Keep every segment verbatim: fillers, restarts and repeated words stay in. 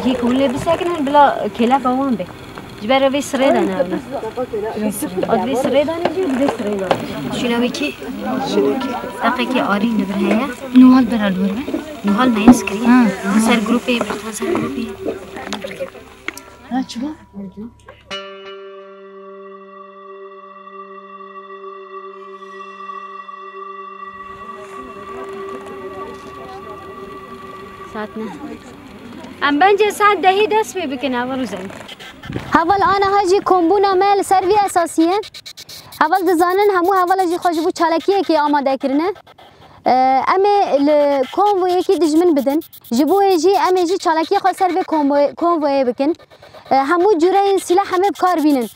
Hî ku hûn lê bisekinin bila kêleka wan be. Ji ber vê sirê de ne. Ad vê sirê de ne, vê sirê de. Şîna wî kî? Deqekî Arîn li vir heye. Nûhal bera li wir be. Nûhal me yê screen. Ha. Ser grûpê, bir tane ser grûpê. Ha, çi bu? Saet ne? Em bence saet dehî dest pê bikin, heval Hüseyin. Heval aniha jî kombûna me li ser vî esasî ye. Heval dizanin hemû hevala jî xwe ji bo çalakiyekê amade kirine. Em ê li konvoyekî dijmin bidin. Ji bo wê jî em ê jî çalakiya xwe ser vê konvoy-, konvoyê bikin. Hemû cûreyên sîleh em ê bi kar bînin.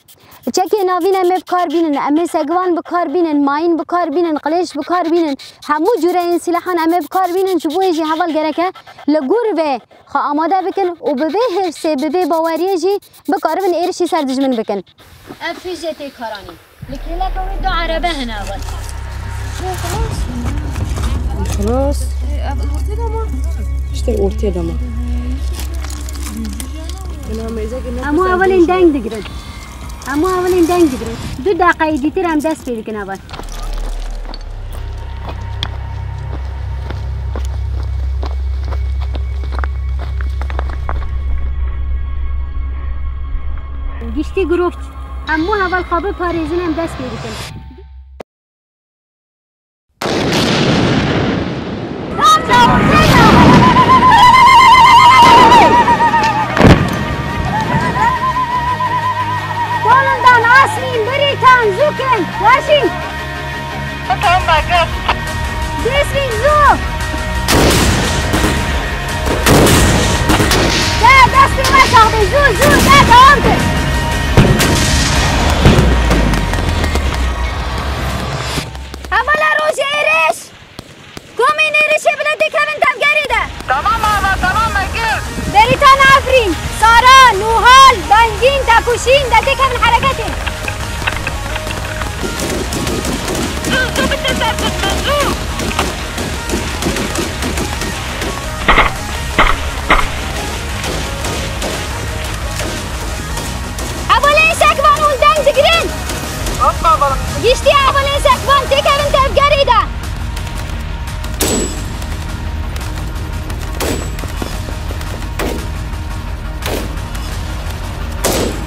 Çekê navîn em ê bi kar bînin. Em ê segvan bi kar bînin, mayîn bi kar bînin, qilêç bi kar bînin. Hemû cûreyên sîlehan em ê bi kar bînin. Ji bo wê jî heval gereke li gor vê xwe amade bikin û bi vê hêrsê, bi vê baweriyê jî bikaribin êrişî ser dijmin bikin. Ev fîje tê karanîn. Li kêleka wê du erebe hene heval. Xilas. Ev ortê de ma. İşte ortê de ma. Hemû hevalên deng digirin. Hemû hevalên deng digirin. Du deqeyê dîtir em dest pê dikin heval. Giştî grûp. Hemû heval xwe biparêzin, em dest pê dikin. Kolindan Asmîn, Birîtan, Zûkin, Weşîn. Tamam, bak. Deswîn zû! De, destê me sax be, zû, zû, de, dewam kir. Hevala rojê êrîş! Komên êrîşê bile têkevin tevgerê de. Tamam ava, tamam me kir. Berîtan Efrîn, Sara, Nûhal, Bengîn, Tekuşîn de têkevin hereketê. Zû, zû, bite ser xizmet, zû. Hevalên Sekvan hûn deng digirin. Giştî hevalên Sekvan têkevin tevgerê de.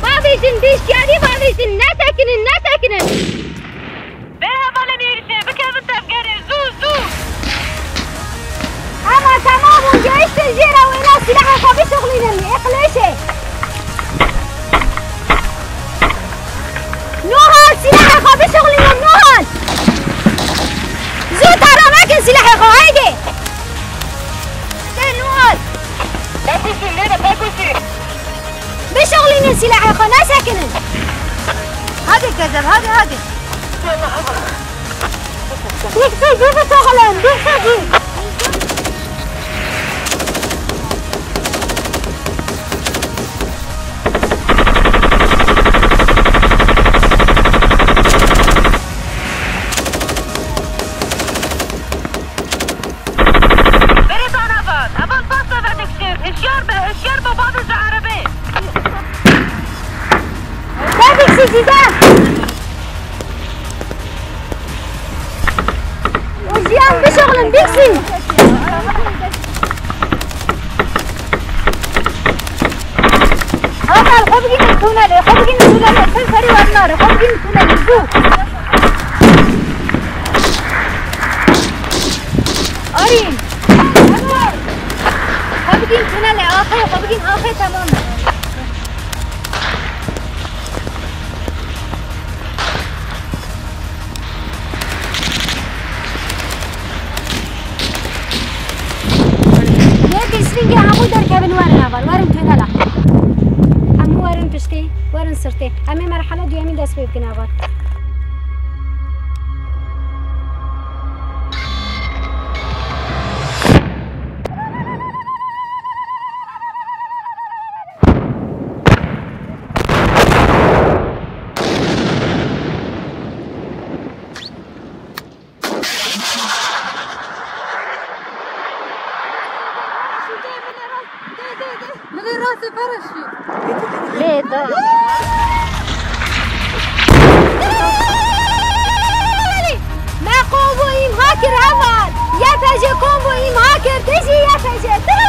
Bavêjin, bi hişyarî bavêjin, nesekinin, nesekinin. Bê hevalên êrîşê, bikevin tevgerê, zû, zû! Ema temam hûn gehiştin jê re wêna sîlehê xwe bişuxlînin, ê qilêşê. Nûhal, sîlehê xwe bişuxlînin, Nûhal! Zû tara mekin sîlehê xwe, heydê! Tê Nûhal! Pekuşî, lê de pekuşî! Bişuxlînin sîlehê xwe, nesekinin! Hadi Kezel, hadi, hadi! Bîksî, bî bişuxulin, bîksî, bî! Berê dana van, heval pas neve dikşir, hişyar be, hişyar be, bavêje erebê. Bavêje zîde. O jiyan bişuxulin, bîksî. Heval, xwe bigînin tunelê, xwe bigînin tunelê, ser serî wernare, xwe bigînin tunelê, zû. Arîn. Xwe bigîn tunelê, axê, xwe bigîn axê, temam e. Yê Bîsvîngê hemû derkevin werin heval, werin tunela. Hemû werin piştî, werin sirtê. Em ê merhela duyemîn dest pê bikin heval. Min ê rastê paraşût. Lê da. Me kombo îmha kir heval. Y P G kombo îmha kir dijî Y P G.